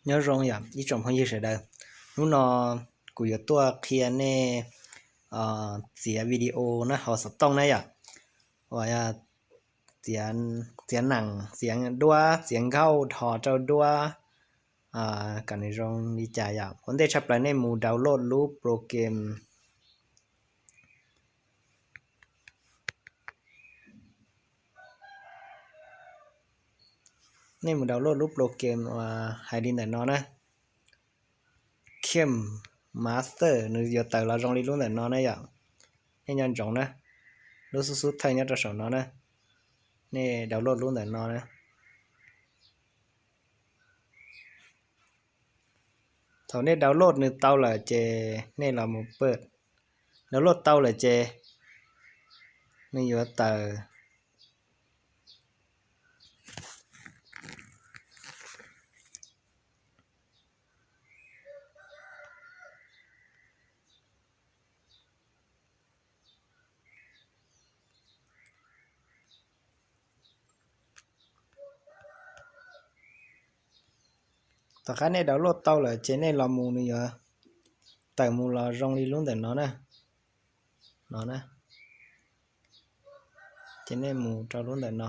Nyob zoo yom ib tsoom phooj ywg sawv daws. Hnub no kuv yuav tuaj qhia nej txiav video na hauv xov tooj na yom. Uas txiav nees, txiav duab, txiav nkauj dhos rau duab kom nws zoo li cas yom. Ua ntej tshaj plaws nej mus download lub program. Nej mus download lub program uas hais li ntawm no na, KineMaster, nws yuav tawm los zoo li lub ntawm no na yom. Nej nco ntsoov na, lub xub xub thawj nyob rau saum no na. Nej download lub ntawm no na. Thaum nej download nws tau lawm ces nej los mus pawj. Download tau lawm ces nws yuav tawm. Tom qab nej download tau lawm ces nej los mus nws yuav tawm mus los zoo li lub ntawm no na. No na. Ces nej mus rau lub ntawm no.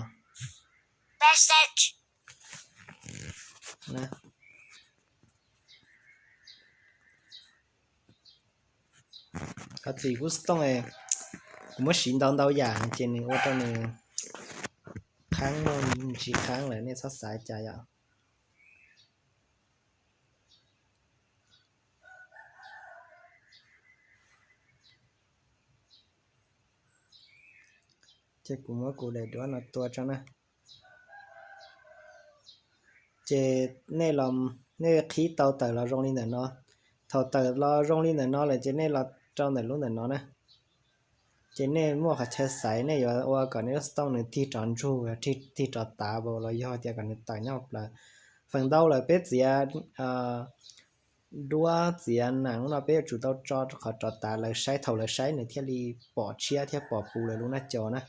Qhov txim kuv xov tooj, kuv muab siv ntau ntau yam ces nws ua rau nws qhaab, tsis qhaab lawm nej txhob xav cas yom. Ces kuv muab kuv daim duab no tua tso na. Ces nej, nej qhib tau tawm los zoo li ntawm no. Thaum tawm los zoo li ntawm no lawm ces nej los rau ntawm lub ntawm no na. Ces nej muaj qhov chaw xaiv, nej yuav ua kom nej lub xov tooj nws tig rov ntsug, tig rov tav los yog tias kom nws tawm nyob hauv plawv. Feem ntau lawm peb txiav duab txiav nees no peb yuav tsum tau tso qhov rov tav lawv saib, thaum lawv saib nws thiaj li pom tshiab thiab pom puv lawv lub nab co na.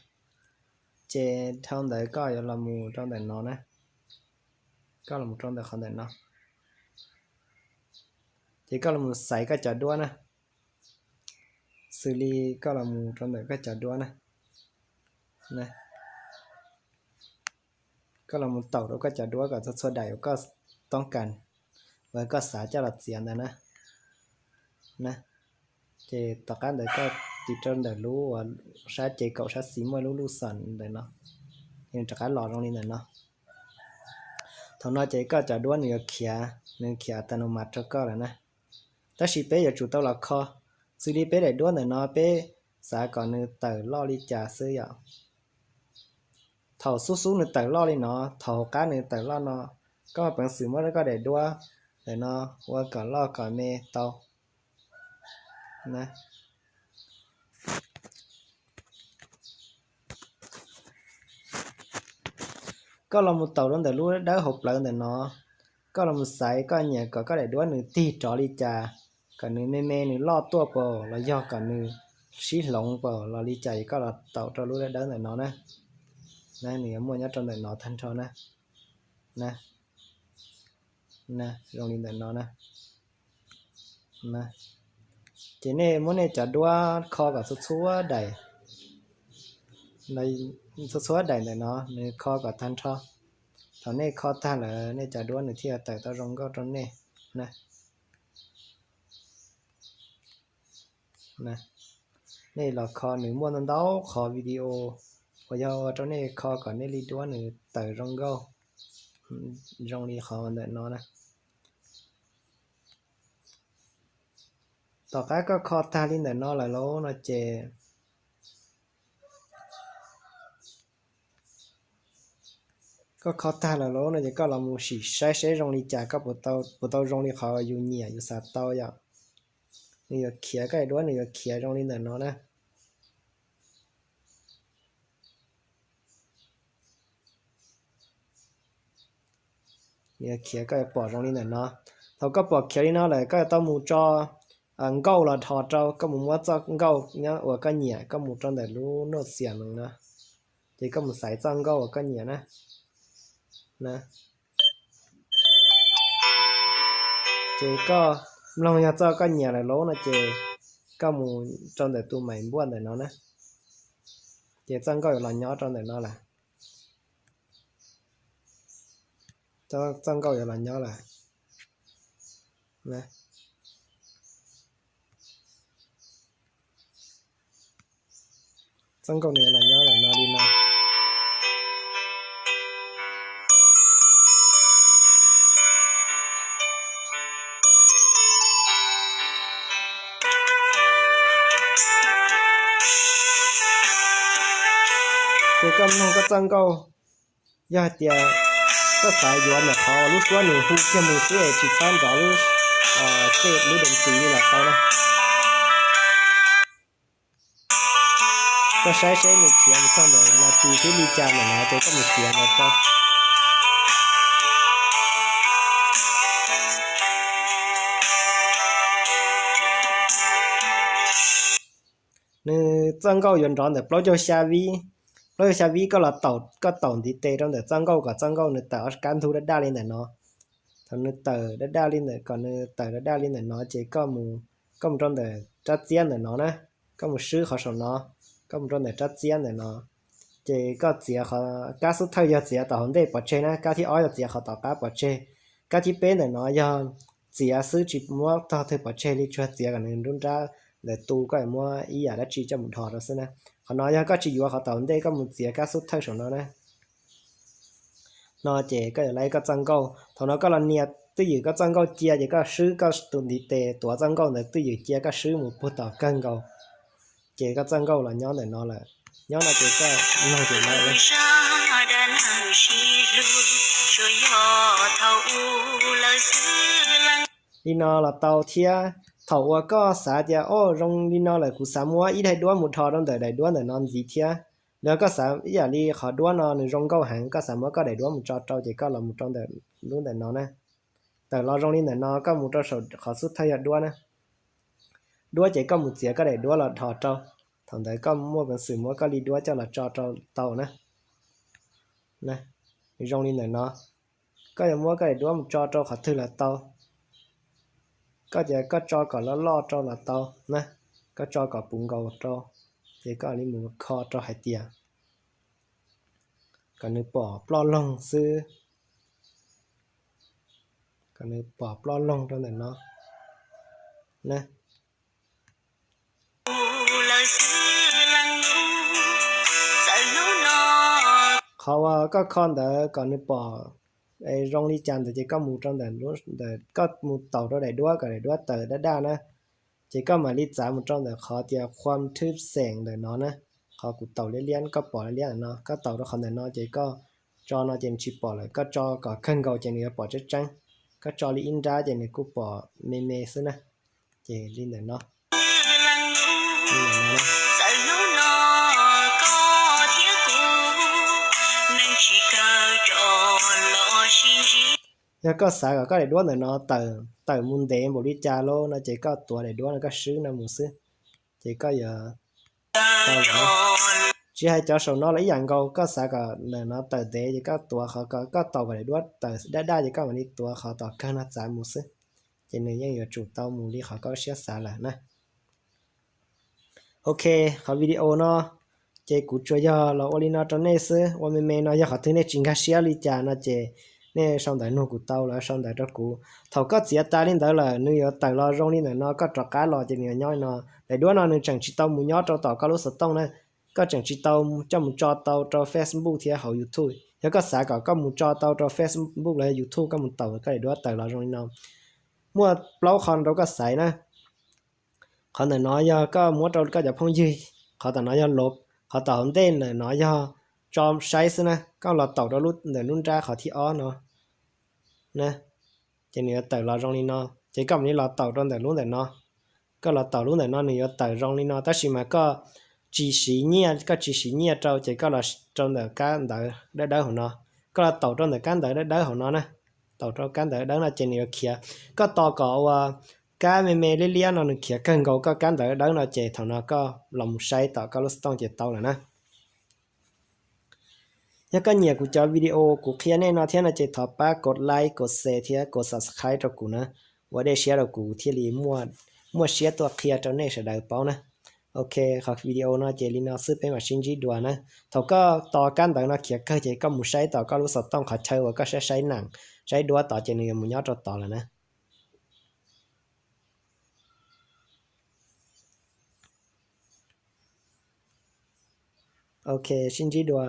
Ces dhau ntawd koj yuav los mus rau ntawm no na. Koj los mus rau ntawm qhov ntawm no. Ces koj los mus xaiv koj cov duab na. Xws li koj los mus rau ntawm koj cov duab na. Koj los mus taum rau koj cov duab kom txhua txhua daim uas koj toob kas, uas koj xav coj los txiav ntawd na. Ces tom qab ntawd koj tiv rau ntawm lub uas sab ces kaum sab xis muaj lub lub xom ntawm no, ces nws rov qab los zoo li ntawm no. Thaum no ces koj cov duab nws yuav khiav, nws khiav tas nus mas rau koj lawm na. Tab sis peb yuav tsum tau los kho, xws li peb daim duab ntawm no peb xav kom nws tawm loj li cas xwb yom. Thaum xub xub nws tawm loj li no, thaum hauv qab nws tawm loj no, koj peev xwm muab koj daim duab ntawm no ua kom loj kom me tau. Koj los mus taum rau ntawm lub dawb hauv plawv ntawm no, koj los mus xaiv koj nyiam kom koj daim duab nws tig rov li cas, kom nws me me nws loj tuaj pam los yog kom nws sib hloov pam los li cas es koj los taum rau lub dawb dawb ntawm no na. Nws yuav muaj nyob rau ntawm no tag nrho na. Zoo li ntawm no na. Ces nej muab nej cov duab kho kom txhua txhua daim, txhua txhua daim ntawm no nws kho kom tag nrho. Thaum nej kho tag lawm nej cov duab nws thiaj tawm tau zoo nkauj rau nej na. Nej los kho nws muaj ntau ntau qhov video uas yog ua rau nej kho kom nej li duab nws tawm zoo nkauj, zoo li qhov ntawm no na. Tom qab koj kho tag li ntawm no lawm lauj no ces, koj kho tag lawm lauj no ces koj los mus sim saib seb zoo li cas, koj puas tau zoo li qhov yus nyiam yus xav tau yom. Nws yuav khiav, koj daim duab nws yuav khiav zoo li ntawm no na. Nws yuav khiav, koj yuav pom zoo li ntawm no. Thaum koj pom khiav li no lawm koj yuav tau mus tso nkauj los dhos rau, koj mus muab txoj nkauj nyob uas koj nyiam, koj mus rau ntawm lub noj xias no, ces koj mus xaiv txoj nkauj uas koj nyiam na. Ces koj mloog yog txoj koj nyiam lawm lauj no ces koj mus rau ntawm tus maim npuaj ntawm no na. Ces txoj nkauj yuav los nyob rau ntawm no lawm. Txoj nkauj yuav los nyob lawm. Txoj nkauj nws yuav los nyob ntawm no li no. Ces koj mloog koj txoj nkauj, yog hais tias koj xav yuav ntawm qhov lub suab nws hu kiag mus xwb es tsis txhob nrov lub, xej lub dees tis li los tau na. Koj saib seb nws khiav mus txog ntawm nas this thiab li cas ntawm no ces koj mus txiav ntawd rau. Nws txoj nkauj yuav nrov ntawm plaub caug xya vib. Plaub caug xya vib koj los taum, koj taum ntiv tes rau ntawm txoj nkauj kom txoj nkauj nws tawm ob kab ntug daj daj li ntawm no. Thaum nws tawm daj daj li ntawm, kom nws tawm daj daj li ntawm no ces koj mus, koj mus rau ntawm rab txiab ntawm no na. Koj mus swb qhov saum no, koj mus rau ntawm rab txiab ntawm no. Ces koj txiav qhov, kab xub thawj yog txiav tom hauv ntej pov tseg na, kab thib ob yog txiav qhov tom qab pov tseg, kab thib peb ntawm no yog txiav xwb tsis muab tog twg pov tseg li, tsuas txiav kom nws nruab nrab ntawd tu, koj muab ib yam dab tsi coj mus dhos rau xwb na. Qhov no yog koj tsis yuav qhov tom hauv ntej, koj mus txiav kab xub thawj saum no na. No ces koj yuav laib koj txoj nkauj. Thaum no koj los nias twj ywm koj txoj nkauj cia ces koj swb koj tus ntiv tes tuav txoj nkauj ntawd twj ywm cia, koj swb mus puag tom kawg nkaus. Ces koj txoj nkauj los nyob ntawm no lawm. Nyob no ces koj mloog ces lawm. Li no los tau thiab. Thaum uas koj xav tias, o, zoo li no lawm kuv xav muab ib daim duab mus dhos rau ntawm daim duab ntawm no ntxiv thiab, los koj xav ib yam li qhov duab no nws zoo nkauj heev, koj xav muab koj daim duab mus tso rau ces koj los mus rau ntawm lub ntawm no na. Tawm los zoo li ntawm no koj mus rau saum qhov xub thawj yog duab na. Duab ces koj mus txiav koj daim duab los dhos rau. Thaum ntawd koj muaj peev xwm muab koj li duab coj los tso rau tau na. Zoo li ntawm no, koj yuav muab koj daim duab mus tso rau qhov twg los tau. Koj tias koj tso kom loj loj rau los tau na, koj tso kom puv nkaus rau, ces koj li mus kho rau hais tias kom nws pom ploj loog xwb, kom nws pom ploj loog rau ntawm no na. Qhov uas koj kho ntawd kom nws pom zoo li cas ntawd ces koj mus rau ntawm, koj mus taus rau daim duab kom daim duab tawm daj daj na. Ces koj mam li txav mus rau ntawm qhov tias khuam thwb xeem ntawm no na, qhov kuv taus liab liab koj pom liab liab ntawm no, koj taus rau qhov ntawm no ces koj tso no ces nws tsis pom lawm, koj tso kom kawg nkaus ces nws yuav pom tseeb tseeb. Koj tso li ib nrab ces nws kuj pom me me xwb na. Ces li ntawm no. Yog koj xav kom koj daim duab ntawm no tawm mus ntev npaum li cas lauj no ces koj tuav daim duab no koj swb no mus xwb. Ces koj yuav tsis hais cov saum no los ib yam nkaus, koj xav kom ntawm no tawm ntev ces koj tuav qhov, koj taus kom daim duab tawm daj daj ces koj mam li tuav qhov tom kawg no txav mus xwb. Ces nws yeej yuav tsum tau mus li qhov koj siab xav lawm na. Ok, qhov video no ces kuv tsuas yog los ua li no rau nej xwb, ua me me no, yog qhov twg nej tsis nkag siab li cas no ces nej sau ntawv nug kuv tau los sau ntawv rau kuv. Thaum koj txiav tas li ntawd lawm nws yuav tawm los zoo li ntawm no, koj rov qab los ces nws yuav nyob li no. Daim duab no nws tseem tsis tau mus nyob rau tom koj lub xov tooj na, koj tseem tsis tau coj mus tso tau rau Facebook thiab hauv YouTube. Yog koj xav kom koj mus tso tau rau Facebook los yog YouTube, koj mus taus koj daim duab tawm los zoo li no. Muaj plaub qho rau koj xaiv na. Qhov ntawm no yog koj muab rau koj cov phooj ywg, qhov tom no yog los, qhov tom hauv ntej ntawm no yog tso saib xwb na, koj los taus rau ntawm lub nrab qhov thib ob no na, ces nws yuav tawm los zoo li no, ces koj mam li los taus rau ntawm lub ntawm no. Koj los taus lub ntawm no nws yuav tawm zoo li no, tab sis mas koj tsis siv nyiaj, koj tsis siv nyiaj rau ces koj los rau ntawm kab ntawv dawb dawb hauv no. Koj los taus rau ntawm kab ntawv dawb dawb hauv no na, taus rau kab ntawv dawb no ces nws yuav khiav. Koj tos kom ua kab me me liab liab no nws khiav kawg nkaus koj kab ntawv dawb no ces thaum no koj los mus saib tom koj lub xov tooj ces tau lawm na. Yog koj nyiam kuv cov video kuv qhia nej no thiab no ces thov pab kov like, kov share thiab kov subscribe rau kuv na. ua dej siab rau kuv thiaj li muaj siab tuaj qhia rau nej sawv daws paub na. Ok, qhov video no ces li no xwb, peb mam sib ntsib dua na. Thaum koj tos kab ntawv no khiav kawg ces koj mus saib tom koj lub xov tooj qhov chaw uas koj saib saib nees, saib duab tod ces nws yuav mus nyob rau tod lawm na. Ok, sib ntsib dua.